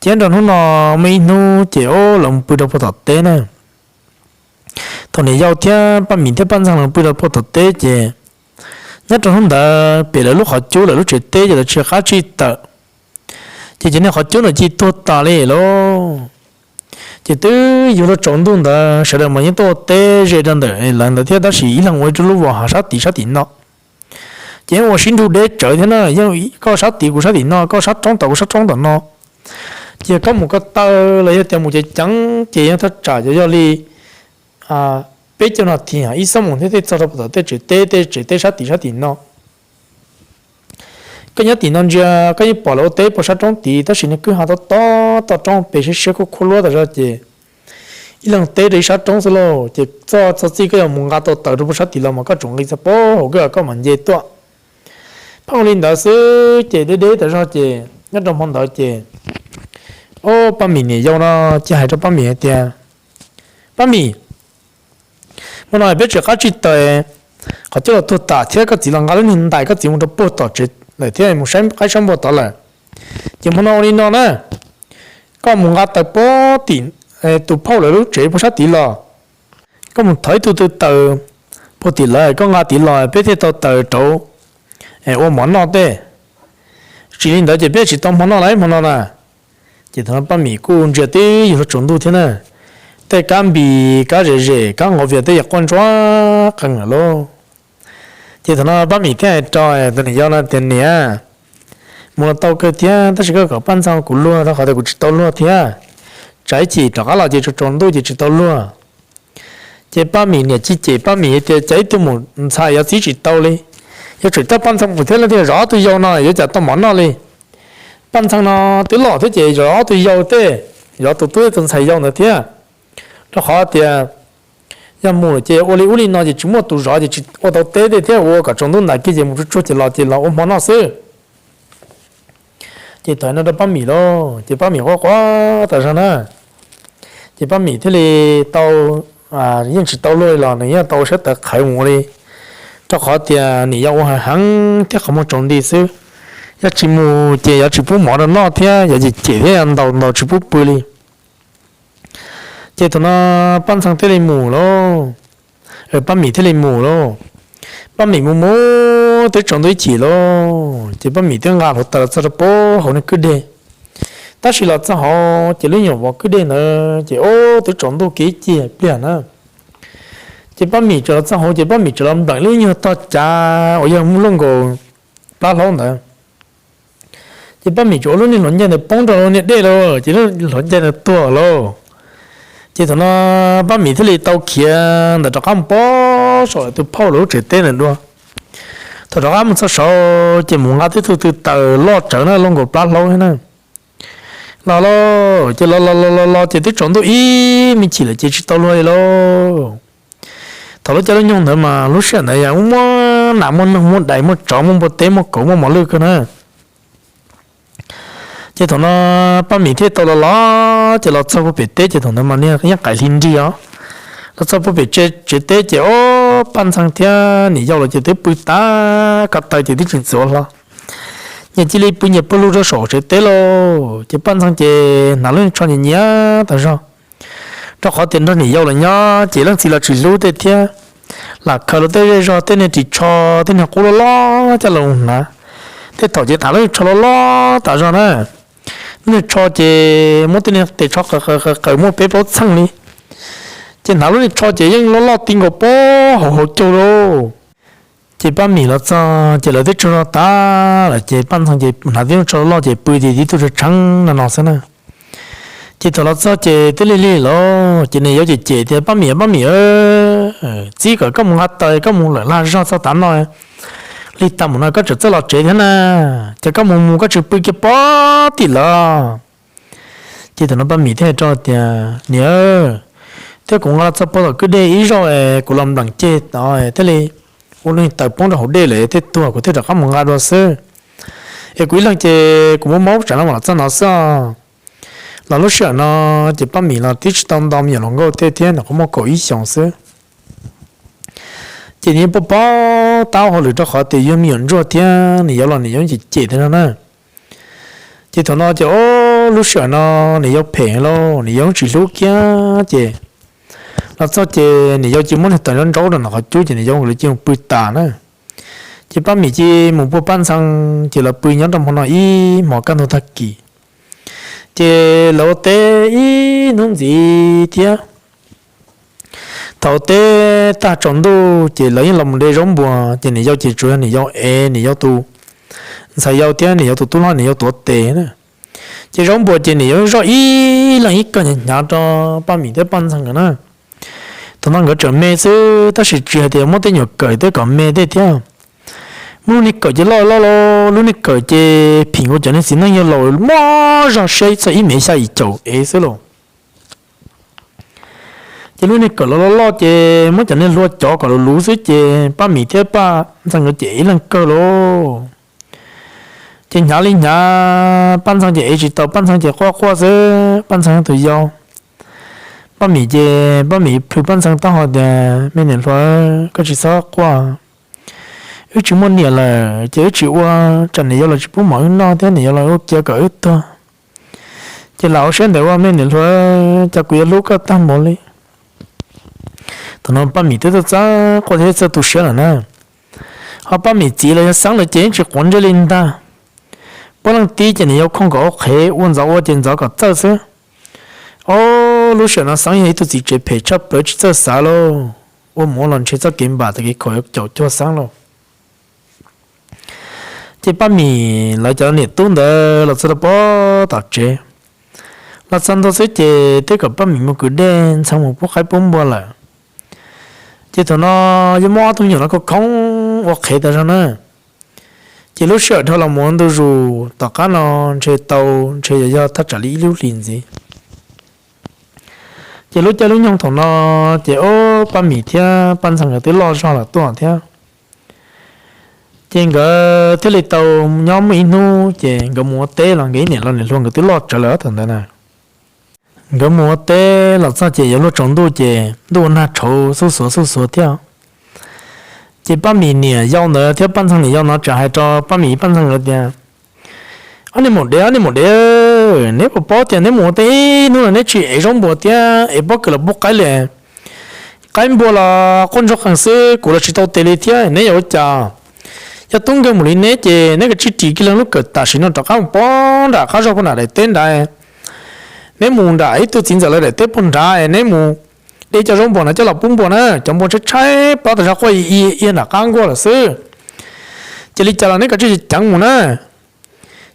Ces nyob rau hnub no muaj ib hnub ces ub lawv mus pw rau puag tom teb na. Thaum niam yau thiab Paj Mim thiab Paj Ntxhee lawv pw rau puag tom teb ces nyob rau hnub ntawd pem lawv lub qhov cub, lawv lub tsev teb ces lawv tsis qab tsij tawm. Ces cov niag qhov cub ntawd cia li tuag tas li lauj. Ces twb yuav luag tsaus ntuj ntawd sawv daws mas yeej tuaj ua teb ze rau ntawm lawv ntawd thiab, tab sis ib leeg ua ib lub vos hav sab tid sab tim no. Ces yeej ua sib nrug deb tsawv thiab na, yeej koj sab tid kuv sab tim no, koj sab roob tom kuv sab roob tom no. Ces koj mus ko taw los yog tias mus ceev ceev ces yeej thaj tsam yog li peb caug nas this ib xuab moos thiab thiaj txog rau puag tom tej tsev teb, tej tsev teb sab tim sab tim no. Koj nyob tim no ntsia koj yeej pom lawv ua teb puag sab roob tid, tab sis niag kwj ha tob tob toj roob pem siab siab khuab khuab luab tas zog ces ib leeg teb rau ib sab roob xwb lauj. Ces txog txog txij koj yuav mus nqa tau taws rau puag sab tid los mas koj tsuas nqis txog puag hauv kwj ha koj mam nce tuaj. Pheej ua li ntawd xwb ces deb deb tas zog ces nyob rau hmo ntawd ces ub, Paj Mim niam yau no cia hais rau Paj Mim hais tias, Paj Mim, hmo no peb tsis qab tsij tawm, qhov cub los tuag tas thiab koj txiv los nqa lub niag ntais koj txiv mus rau puag tom tsev lawm thiab mus saib qaib saib npua tod lawm. Ces hmo no ua li no na, koj mus nqa taws puag tim tus phauj lawv lub tsev puag sab tid los. Koj mus thov ib tug tw taws puag tim lawv, koj nqa tid los peb thiaj tau taws rauv ua mov noj tej. Tsis li ntawd ces peb tsis tau hmo noj lawm hmo no na. Ces thaum no Paj Mim kuj ntsia twb yuav luag tsaus ntuj thiab na, tej kab npis kab zem zem kab nqaus vias twb yuav quaj ntsuag qees lawm lauj. Ces thaum no Paj Mim thiaj hais rau tus niam yau no tias, niam, mus los tau kawg thiab tab sis koj kom Paj Ntxhee kuv luag rau qhov tias kuv tsis tau luag thiab. Tsam ib chim rov qab los ces tsaus tsaus ntuj ces tsis tau luag. Ces Paj Mim niam cia cem Paj Mim tias cas ib tug mus ntxhais yuav txib tsis tau li, yuav tsum coj Paj Ntxhee mus thiab leej twg zov ob tug yau no yuav cas tau mov noj li. Paj Ntxhee no twb loj thiab ces zov ob tug yau tej, zov tus tub thiab tus ntxhais yau ntawd thiab. Rau qhov tias yog mus lawm ces ua li ub li no ces tsis muaj tus zov ces tsis ua tau teb tej thiab, ua kom tsaus ntuj ntais kiag ces mus tsuag tsuag ces los ces los ua hmo noj xwb. Ces thaum no rau Paj Mim lauj, ces Paj Mim quaj quaj tas zog na. Ces Paj Mim thiaj li tau, yeej tsis tau luag li los nws yeej tau ua siab tawv qhawv mus li, rau qhov tias nim yau ua heev heev thiab qhov muag tsaus nti xwb. Yog tsis mus ces yuav tsis pub mov rau noj thiab yuav cem cem thiab yuav ntaus ntaus tsis pub pw li. Ces thaum no Paj Ntxhee thiaj li mus lauj, Paj Mim thiaj li mus lauj. Paj Mim mus mus twb tsaus ntuj ib chim lauj, ces Paj Mim twb nqa hluav taws los txog rau pem hauv niag kwj deg. Tab sis los txog hauv ces lub nyuam vov kwj deg ntawd ces ub twb tsaus ntuj kiag ib ceg pliag na. Ces Paj Mim txawm los txog hauv ces Paj Mim txawm los npleem lub nyuag tog cav uas yog muaj luaj nkaus plab hlaub ntawd. Ces Paj Mim txawm ua lub niag hluav ncaig ntawd poob rau niag dej lauj, ces lub hluav ncaig ntawd tuag lauj. Ces thaum no Paj Mim thiaj li tau khiav ntawm rov qab mus pem saum lawv tus phauj lawv lub tsev teb ntawd dua. Thaum rov qab mus txog saud ces mus nqa tib tug tw taws loj tsawv na, luaj nkaus plab hlaub thiab na. Los lauj, ces los los los los los ces twb tsaus ntuj ib me chim lawm ces tsis tau luag li lauj. Thaum lub caij lub nyoog ntawd mas lub sij hawm ntawd yog muaj nas muaj noog muaj dais muaj tsov muaj npua teb muaj kauv muaj mos lwj kawg na. Ces thaum no Paj Mim thiaj tau los los ces los txog puag pem teb ces thaum ntawd mas niag yeej qaim hli nrig os. Los txog puag pem tsev teb ces ob Paj Ntxhee thiab niam yau lawv ces twb pw tas, ko taw ces twb tsis txuav hlo. Nyias cia li pw nyias pawg lug rau saum tsev teb lauj. Ces Paj Ntxhee ces hnav lub niag tsho nyias nyias tas zog, rau qhov tias nrog niam yau lawv nyob ces leej txiv los tsis hlub tej thiab. Lam khaws los tej zej zog tej niag ris tsho, tej niag qub loj loj coj los hnav. Tej thaum ces hnav lub niag tsho loj loj tas zog na. Lub niag tsho ces muab tej niag tes tsho qaws qaws qaws muaj peb plaub txheej li. Ces hnav lub niag tsho ces yeej loj loj ti nkaus pem hauv hauv caug lauj. Ces Paj Mim los txog ces lawv twb tsaug zog tas lawm ces Paj Ntxhee ces hnav tib lub tsho loj ces pw ces tib tug tshee tshee no no xwb na. Ces thaum los txog ces twb lig lig lawm ces niam yau cem cem tias, Paj Mim, Paj Mim, txib kom koj mus nqa taws koj mus lawm lag zog txog tav no, lig tag mus no koj tseem txawj los tsev thiab na, ces koj mus mus koj tsis pw kiag pem tim lawm. Ces thaum no Paj Mim thiaj hais rau tias, niam, thiab kuv nqa los txog puag tom kwj dej ib zaug es kuv los npleem ceg tod thiaj li ua lub taws poob rau hauv dej lawm thiaj tuag, kuv thiaj rov qab mus nqa dua xwb. Es kuv ib leeg ces kuv muaj mob tsam no mam los txog no xwb. Los lub sij hawm no ces Paj Mim los twb tsis tau nto me nyuam hluas nkauj tej thiab, nws qhuav muaj kaum ib xyoos xwb. Ces nws yeej paub paub tab hauj lwm rau qhov tias yog me nyuam ntsuag thiab, nws yuav los nws yeej cem cem thiab no na. Ces thaum no ces o, lub sij hawm no nws yau phem lauj, nws yau tsis hlub kiag ces los txog ces nws yau cia muab niag taws nraub nraub rau nws qhov cub ces nws yau cia mus pw tas na. Ces Paj Mim cia mus puag Paj Ntxhee ces lawv pw nyob rau hmo no ib hmos kaj ntug tag kis. Ces lawv ua teb ib hnub ntxiv thiab. Thaum teb tag tsaus ntuj ces lawv yeej los mus de zaub npua, ces nws yau ces tsuas yog nws yau ev nws yau tus ntxhais yau thiab nws yau tus tub hlob nws yau tuav tes na. Ces zaub npua ces nws yau zoj ib leeg ib kawm hnyav hnyav rau Paj Mim thiab Paj Ntxhee nkawd na. Thaum no nkawd tseem me xwb tab sis tsis hais tias muab tej nyuam kawm tej kom me tej thiab. Muab lub niag kawm ces loj loj loj, lub niag kawm ces phim nkaus cov niag txiv neej yawg laus muaj zog siab txog ib mev xya yim caum ev xwb lauj. Ces lub niag kawm loj loj loj ces muab cov niag hlua cov kom luv luv xwb ces Paj Mim thiab Paj Ntxhee nkawd ces ev ib leeg kawg lauj. Ces hnyav li hnyav, Paj Ntxhee ces ev tsis tau, Paj Ntxhee ces quaj quaj xwb, Paj Ntxhee tus yau. Paj Mim ces Paj Mim plhws Paj Ntxhee taub hau tias, me niam hluas, koj tsis txhob quaj. Wb tsis muaj niam lawm ces wb tsis ua, tsam niam yau los tsis pub mov wb noj thiab niam yau los ua cia kom wb tuag. Ces lam ua siab ntev ua me niam hluas, cas kuv yuav hlub koj tag npaum li. Thaum no Paj Mim twb txawj quaj thiab txawj tu siab lawm na. Ho Paj Mim txiv los yog Xeeb lawv ces yeej tsis quav ntsej li ntag. Puab leej tib ces nws yau khooj kom ua qhev, ua ntxov ua ces ntxov kom txawj xwb. Ob, lub sij hawm no Xeeb yog ib tug txiv tsev phem tshaj plaws tsis txawj xav lauj, ua mus ua los ntshe txoj kev npam tag kev khaum yuav caum cuag Xeeb lauj. Ces Paj Mim lawv cov niam tub ntawd los txog rau puag tom tsev, los txog ntua xwb ces twb kom Paj Mim mus kwv dej, Ntxhee mus pub qaib pub npua lawm. Ces thaum no yog muaj ob tug me nyuam no khoob khoob ua qhev tas zog na. Ces lub sij hawm dhau los mus ua ntu zus tom qab no ntshe tau, ntshe yuav yog thaj tsam li ib lub hlis ntxiv. Ces lub caij lub nyoog thaum no ces ob Paj Mim thiab Paj Ntxhee nkawd twb loj zog lawm tuaj thiab. Ces nkawd thiaj li tau nyob muaj ib hnub ces nkawd mus ua teb los nkawd ib niam los niam hluas nkawd twb loj tsawv lawm thaum ntawd na. Nkawd mus ua teb los txog ces yuav luag tsaus ntuj ces ntuj ua nag tshauv xuj xuav xuj xuav thiab. Ces Paj Mim niam yau ntawd thiab Paj Ntxhee niam yau no tseem hais rau Paj Mim Paj Ntxhee nkawd tias, Ob niag maum dev, ob niag maum dev, neb puas paub tias neb mus ua teb ib hnub los neb tsis ev zaub npua thiab ev pob kws los pub qaib li? Qaib npua los quaj ntsuag qees xwb, kuv los tsis tau tes li thiab, neb yuav ua cas? Yog tub nkeeg mus li neb ces neb kav tsij ris kiag leej lub kawm tam sim no rov qab mus pog nram qab zog pog nram daim teb nrad. Neb mus nram ib tug txiv ntxawm lawv daim teb pog nrad, neb mus de cov zaub npua no coj los pub npua na, cov npua tshaib tshaib plab tas zog quaj ia nram qab nkuaj lawm xwb. Ces li cas los neb kav tsij ceev mus na.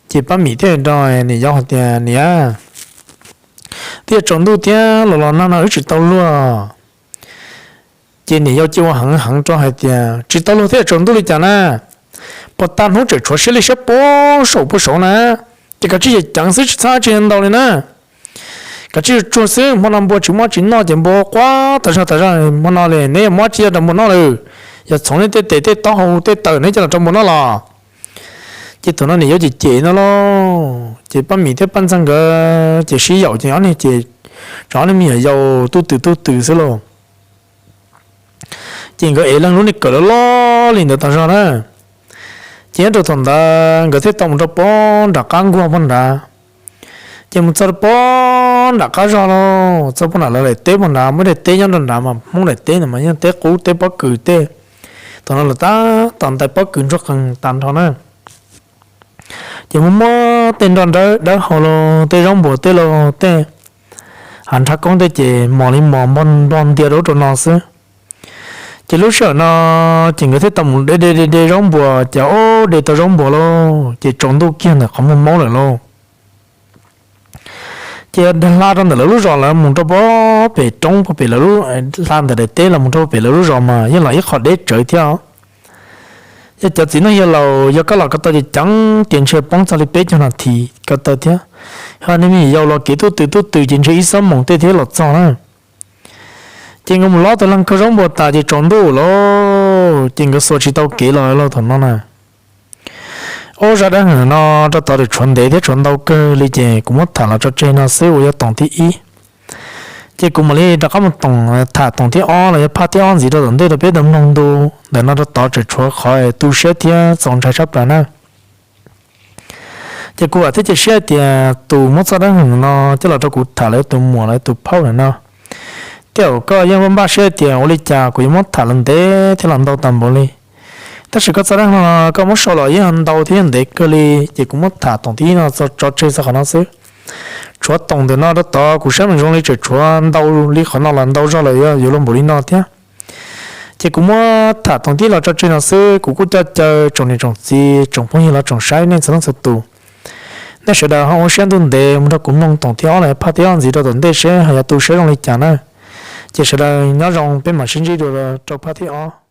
Ces Paj Mim thiaj rau niam yau hais tias, Niam, twb yuav tsaus ntuj thiab los los nag no wb tsis tau luag. Ces niam yau cia ua heev heev rau hais tias, Tsis tau luag thiab yuav tsaus ntuj li cas na? Puag ta hnub tseem tshuav siab li siab puag saum puag saud na, ces kav tsij ceev xwb tsis txhob tsis ntau li na. Kav tsij tsuag xwb, hmo no npua tsis muaj tsis noj ces npua quaj tas zog tas zog hmo no li, neb yuav muab tsis yog rau npua noj lawm, yog txhoov neb tej tes tej taub hau tej taws neb coj los rau npua noj los. Ces thaum no niam yau ces cem no lauj, ces Paj Mim thiab Paj Ntxhee nkawd ces sib yaum ces ob niag ces, tsam ob niag me nyuam yaus tub twm tub twm xwb lauj. Ces nkawd ev leej lub niag kawm loj loj li ntawd tas zog na. Ces nyob rau thaum ntawd nkawd thiaj tau mus rau pog nram qab nkuaj pog nrad. Ces mus txog rau pog nram qab zog lauj, txog pog nram lawv daim teb pog nrad, muaj daim teb nyob rau nrad mas Hmoob daim teb ntawd mas yog teb qub teb pob kws tej. Thaum no lawv tab tom ntais pob kws ntsuag qees tas nrho na. Ces muaj muab tej nroj dawb dawb hau los tej zaub npua tej los tej hav nrhab koob tej ces mos li mos npog ntias rau ub rau no xwb. Ces lub sij hawm no ces nkawd thiaj tau mus de de de de zaub npua, ces ob de tau zaub npua lauj, ces tsaus ntuj kiag ntawm qhov muag maub lawm lauj. Ces hla rau ntawm lawv lub zos lawv mus rau pog pem roob pog pem lawv lub, hla ntawm daim teb los mus rau pem lawv lub zos mas yeej los ib qho deb tsawv thiab. Yog cov txiv neej yawg laus yog koj los ko taw ces ceev tias ntshe poob txog li peb caug nas this ko taw thiab. Ho nej me nyuam yaus los kev tub twm tub twm ces ntshe ib xuab moos tej thiab los txog na. Ces nkawd mus lob tau leej kawg zaub npua tas ces tsaus ntuj lawm, ces nkawd xuas tsis tau kev los lawm thaum no na. Ua zaj dab neeg no rau tod tseem tshuav ntev thiab tshuav ntau kawg li ces kuv muab tham los tso tseg no xwb uas yog toom thib ib. Ces kuv mam li rov qab mus tham toom thib ob los yog phaj thib ob ntxiv rau tom ntej rau peb tau mloog ntu. Ntawm no rau tod tseem tshuav qhov tu siab thiab txaus ntshai tshaj plaws na. Ces kuv vam thiab cia siab tias tus muab txoj dab neeg no coj los rau kuv tham los yog tus muam los yog tus phauj ntawm no, tej zaum koj yeej npaj siab tias ua li cas kuv yuav muab tham los ntev thiab los ntau tas npaum li. Tab sis koj txoj dab neeg no koj muab sau los yeej ntau thiab yeej ntev kawg li, ces kuv muab tham toom thib ib no tso tseg txog qhov no xwb. Tshuav toom ntawm no rau tod kuv saib meej zoo li tseem tshuav ntau li qhov no los ntau zog lawm yuav luag npaum li no thiab. Ces kuv muab tham toom thib los tso tseg no xwb, kuv kuj coj caw tsoom niam tsoom txiv tsoom phooj ywg los tsoom saib nej txhua leej txhua tus, nej sawv daws ho ua siab ntuj ntev mus nrog kuv mloog toom thib ob los phaj thib ob ntxiv rau tom ntej seb ho yuav tu siab zoo li cas na. Ces sawv daws nyob zoo, peb mam sib ntsib dua rau phaj thib ob.